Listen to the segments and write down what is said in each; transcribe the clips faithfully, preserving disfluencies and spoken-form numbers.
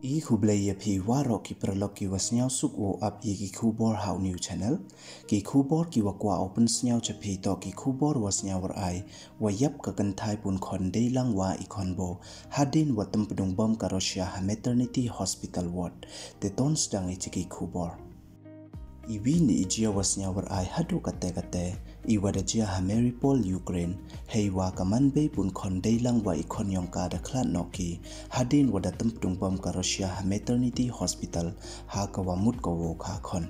I khublei ya phi waroh ki paralok ki wa sniawsuk wow ap ya ki khubor ha u new channel. Ki khubor ki wa kwah u pynsniaw cha phi toh ki khubor wa sniawwar ai, wa yap ka kynthai punkhon deilang wa i khonboo, hadien wa tympdung bom ka Russia ha maternity hospital ward. Te ton sdang i cha ki khubor. I wi ni i jia wa sniawwar ai haduh kate kate, i wa da jia ha Mariupol, Ukraine, hei wa ka manbei punkhon deilang wa i khon yong ka da khlad noh ki, hadien wa da tympdung bom ka Russia ha maternity hospital, ha ka wa mut ko wow kha khon.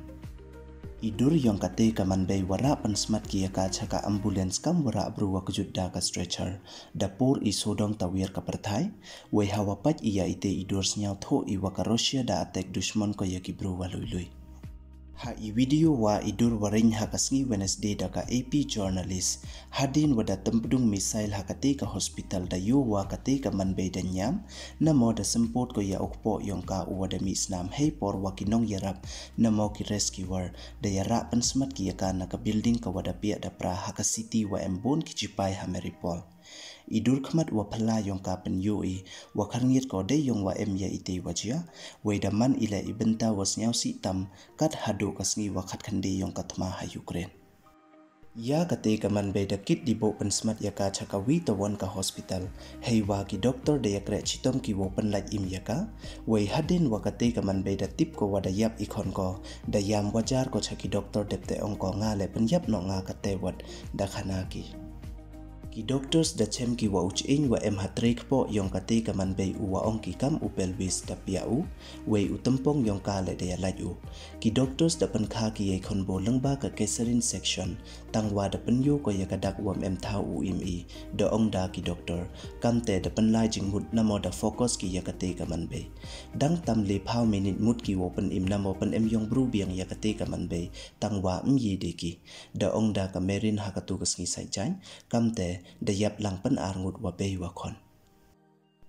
I dur yong kate ka manbei wa rah pynsmat ki ya ka cha ka ambulance kam wa rah bru wa kjut da ka stretcher, da pur i sodong tawiar ka pyrthai, wei ha wa pait i ya ite i dur sniawthuh i wa ka Russia da attack dushmon ko ya ki bru wa lui lui. Ha i video wa i dur wa ring ha ka sngi Wednesday da ka A P journalist, hadien wa da tympdung missile ha kate ka hospital da yoh wa kate ka manbei da niam, namo da sempot ko ya u kpoh yong ka u wa da mih snam hei por wa ki nongyarap, namo ki rescuer, da ya rah pynsmat ki ya ka na ka building ka wa da piah da pra ha ka city wa em bun ki chipai ha Mariupol. I dur khmat wa phylla yong ka pynyoh i, wa khyrngiat ko dei yong wa em ya ite wa jia, wei da man i leh i bynta wa sniawsih tam, kat haduh ka sngi wa khatkhyndai yong ka thma ha Ukraine. Ya kate ka manbei da kit di booh pynsmat ya ka cha ka wi tawon ka hospital, hei wa ki doktor da ya kreh chitom ki wow pynlait im ya ka, wei hadien wa kate ka manbei da tip ko wa da yap i khon ko, da yam wa jar ko cha ki doktor dep te ong ko nga leh pynyap noh nga kate wat da khana ki. Ki doctors da chem ki wa u ching wa em ha trei kpoh yong kate ka manbei u wa ong ki kam u pelvis da piah u, wei u tympong yong ka leh da ya lait u. Ki doctors da pynkha ki ya i khonboo lyngba ka cesarean section, tang wa da pynyoh ko ya ka dak wa em thaw u im i, da ong da ki doktor, kamte da pynlai jingmut namo da focus ki ya kate ka manbei. Dang tam le phaw minit mut ki wow pynim namo pynem yong bru biang ya kate ka manbei, tang wa ym ye de ki. Da ong da ka Marin ha katu ka sngi Saitjaiñ, kamte da yap lang pyn ar ngut wa bei wa khon.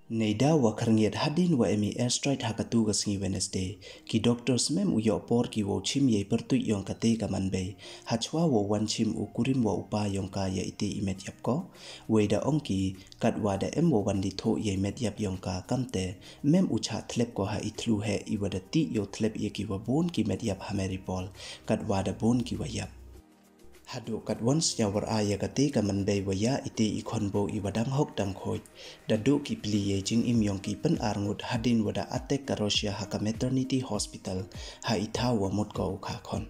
Neida wa khyrngiat hadien wa em i airstrike ha katu ka sngi Wednesday, ki doctors mem u yoh por ki wow chim ya i pyrtuit yong kate ka manbei, hachwa wow wan chim u kurim wa u pa yong ka ya ite i met yap ko, wei da ong ki, kat wa da em wow wan di thoh ya i met yap yong ka kamte, mem u chah thlep ko ha i thlu heh i wa da tih yow thlep ya ki wa bun ki met yap ha Mariupol, kat wa da bun ki wa yap. Haduh kat wan sniawwar ai ya kate ka manbei wa ya ite i khonboo i wa dang hok dang khoit, da duh ki pli ya i jingim yong ki pyn ar ngut hadien wa da attack ka Russia ha ka maternity hospital, ha i thaw wa mut ko u kha khon.